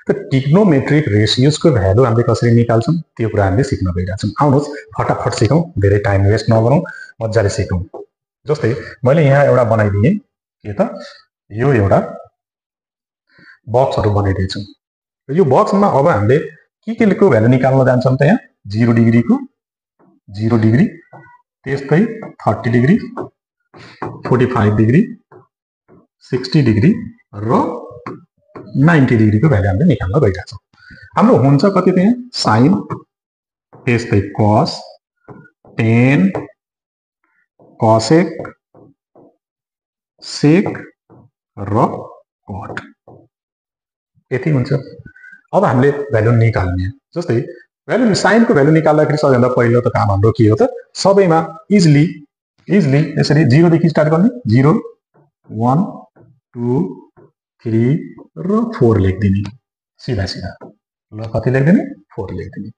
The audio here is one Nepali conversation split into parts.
त ट्रिग्नोमेट्रिक रेशियोजको भ्यालु हामीले कसरी निकाल्छौँ त्यो कुरा हामीले सिक्न गइरहेछौँ। आउनुहोस् फटाफट सिकौँ, धेरै टाइम वेस्ट नगरौँ, मजाले सिकौँ। जस्तै मैले यहाँ एउटा बनाइदिएँ, के त यो एउटा बक्सहरू बनाइदिएछु। यो बक्समा अब हामीले के को भ्यालु निकाल्न जान्छौँ त यहाँ 0 डिग्रीको 0 डिग्री, त्यस्तै 30 डिग्री, 45 डिग्री, 60 डिग्री र 90 डिग्रीको भ्यालु हामीले निकाल्न गइरहेछौँ। हाम्रो हुन्छ कति त यहाँ साइन, त्यस्तै कस, टेन, कसेक, सेक र कट, यति हुन्छ। अब हामीले भ्यालु निकाल्ने, जस्तै भ्यालु साइनको भ्यालु निकाल्दाखेरि सबैभन्दा पहिलो त काम हाम्रो के हो त सबैमा इजिली यसरी 0 देखि स्टार्ट गर्ने, 0 1 2 3 र 4 लेखिदिने, सिधा सिधा। ल कति लेखिदिने 4 लेखिदिने।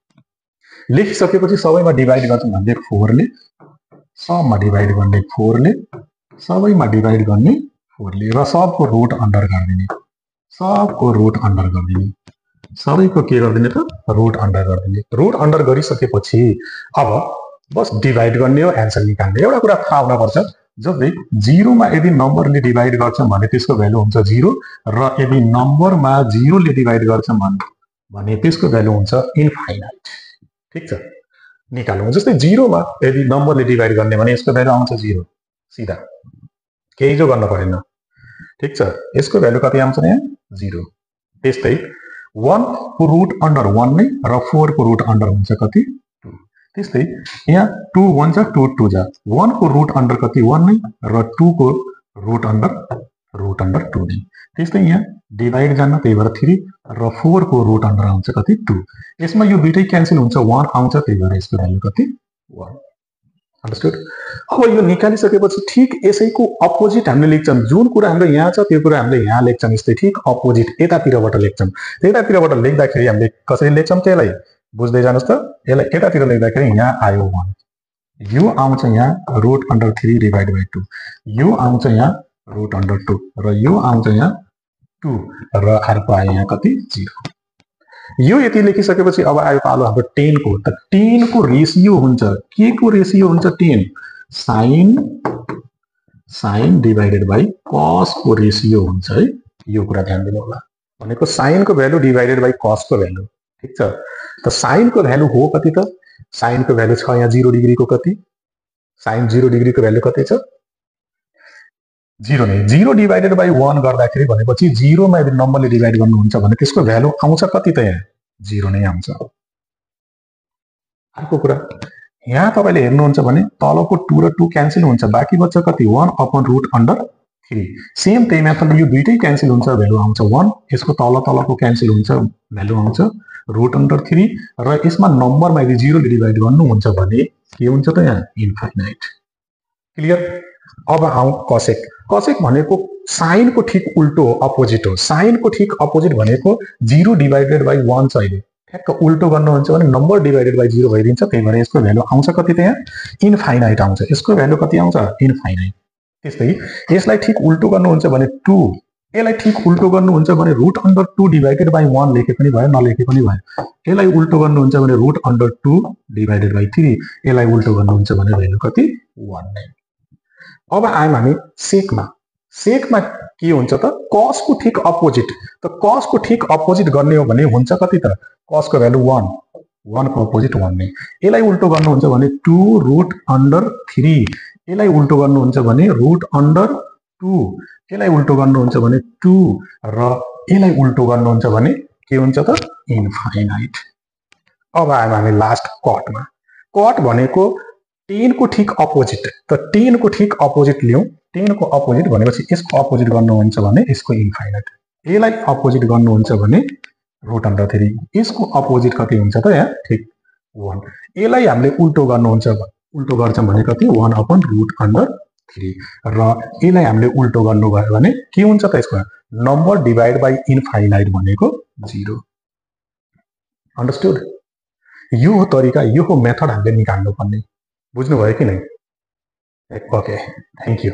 लेखिसकेपछि सबैमा डिभाइड गर्छौँ हामीले 4 ले, सबमा डिभाइड गर्ने 4 ले, सबैमा डिभाइड गर्ने 4 ले र सबको रुट अन्डर गरिदिने, सबको रुट अन्डर गरिदिने, सबैको के गरिदिने त रुट अन्डर गरिदिने। रुट अन्डर गरिसकेपछि अब बस डिभाइड गर्ने हो, एन्सर निकाल्ने। एउटा कुरा थाहा हुनुपर्छ, जस्तै 0 मा यदि नम्बरले डिभाइड गर्छौँ भने त्यसको भ्यालु हुन्छ 0 र यदि नम्बरमा 0 ले डिभाइड गर्छौँ भने त्यसको भ्यालु हुन्छ इन्फाइनाइट। ठीक छ, निकालौँ। जस्तै 0 मा यदि नम्बरले डिभाइड गर्ने भने यसको भ्यालु आउँछ 0, सिधा, केही जो गर्न परेन। ठीक छ, यसको भ्यालु कति आउँछ यहाँ 0। त्यस्तै 1 को रुट अन्डर 1 नै र 4 को रुट अन्डर हुन्छ कति 2। त्यस्तै यहाँ 2 1 जा 2 2 जा, 1 को रुट अन्डर कति 1 नै र 2 को रुट अन्डर 2 नै। त्यस्तै यहाँ डिभाइड जान्न, त्यही भएर 3 र 4 को रुट अन्डर आउँछ कति 2। यसमा यो दुईटै क्यान्सल हुन्छ, 1 आउँछ, त्यही भएर यसको भ्यालु कति 1। अन्डरस्टुड। अब यो निकालिसकेपछि ठिक यसैको अपोजिट हामीले लेख्छौँ। जुन कुरा हाम्रो यहाँ छ त्यो कुरा हामीले यहाँ लेख्छौँ, यस्तै ठिक अपोजिट यतातिरबाट लेख्छौँ। यतातिरबाट लेख्दाखेरि हामीले कसरी लेख्छौँ त्यसलाई बुझ्दै जानुहोस् त। यसलाई यतातिर लेख्दाखेरि यहाँ आयो 1, यो आउँछ यहाँ रुट अन्डर 3 डिभाइड बाइ 2, यो आउँछ यहाँ रुट अन्डर 2 र यो आउँछ यहाँ 2 र अर्को आयो यहाँ कति 0। यो यति लेखिसकेपछि अब आयो पालो हाम्रो 10 को। त 10 को रेशियो हुन्छ, के को रेशियो हुन्छ 10 साइन डिभाइडेड बाइ कस को रेशियो हुन्छ है। यो कुरा ध्यान दिनु होला, भनेको साइन को भ्यालु डिभाइडेड बाइ कस को भ्यालु। ठीक छ, त साइन को भ्यालु हो कति त साइन को भ्यालु छ यहाँ 0 डिग्री को कति, साइन 0 डिग्री को भ्यालु कति छ 0 नै। 0 डिभाइडेड बाइ 1 गर्दाखेरि भनेपछि 0 मा यदि नम्बरले डिभाइड गर्नुहुन्छ भने त्यसको भ्यालु आउँछ कति त यहाँ 0 नै आउँछ। अर्को कुरा यहाँ तपाईले हेर्नुहुन्छ भने तलको 2 र 2 क्यान्सल हुन्छ, बाँकी बच्चा कति 1 अपन रुट अन्डर 3। सेम त्यही मेथडले यो दुईटै क्यान्सल हुन्छ, भ्यालु आउँछ 1। यसको तलको क्यान्सल हुन्छ, भ्यालु आउँछ रुट अन्डर 3 र यसमा नम्बरमा यदि 0 ले डिभाइड गर्नुहुन्छ भने के हुन्छ त यहाँ इन्फाइनाइट। क्लियर। अब आउँ कसेक। कसेक भनेको साइनको ठिक उल्टो हो, अपोजिट हो। साइनको ठिक अपोजिट भनेको 0 डिभाइडेड बाइ 1 छ, अहिले ठ्याक्क उल्टो गर्नुहुन्छ भने नम्बर डिभाइडेड बाइ 0 भइदिन्छ, त्यही भएर यसको भ्यालु आउँछ कति त यहाँ इन्फाइनाइट आउँछ। यसको भ्यालु कति आउँछ इन्फाइनाइट। त्यस्तै यसलाई ठिक उल्टो गर्नुहुन्छ भने 2, यसलाई ठिक उल्टो गर्नुहुन्छ भने रुट अन्डर 2 डिभाइडेड बाइ 1 लेखे पनि भयो, नलेखे पनि भयो। यसलाई उल्टो गर्नुहुन्छ भने रुट अन्डर 2 डिभाइडेड बाइ 3, यसलाई उल्टो गर्नुहुन्छ भने भ्यालु कति 1 नै। अब आयौँ हामी सेकमा। सेकमा के हुन्छ त कसको ठिक अपोजिट। त कसको ठिक अपोजिट गर्ने हो भने हुन्छ कति त कसको भ्यालु 1, 1 को अपोजिट 1 नै। यसलाई उल्टो गर्नुहुन्छ भने 2 रुट अन्डर 3, यसलाई उल्टो गर्नुहुन्छ भने रुट अन्डर 2, यसलाई उल्टो गर्नुहुन्छ भने 2 र यसलाई उल्टो गर्नुहुन्छ भने के हुन्छ त इन्फाइनाइट। अब आयौँ हामी लास्ट कटमा। कट भनेको 10 को ठिक अपोजिट। त 10 को ठिक अपोजिट लियौँ, 10 को अपोजिट भनेपछि यसको अपोजिट गर्नुहुन्छ भने यसको इन्फाइनाइट, यसलाई अपोजिट गर्नुहुन्छ भने रुट अन्डर 3, यसको अपोजिट कति हुन्छ त यहाँ ठिक 1। यसलाई हामीले उल्टो गर्छौँ भने कति 1 अपन रुट अन्डर 3 र यसलाई हामीले उल्टो गर्नुभयो भने के हुन्छ त यसको नम्बर डिभाइड बाइ इन्फाइनाइट भनेको 0। अन्डरस्टुड। यो हो तरिका, यो हो मेथड हामीले निकाल्नु पर्ने। बुझ्नुभयो कि नै? Okay, thank you.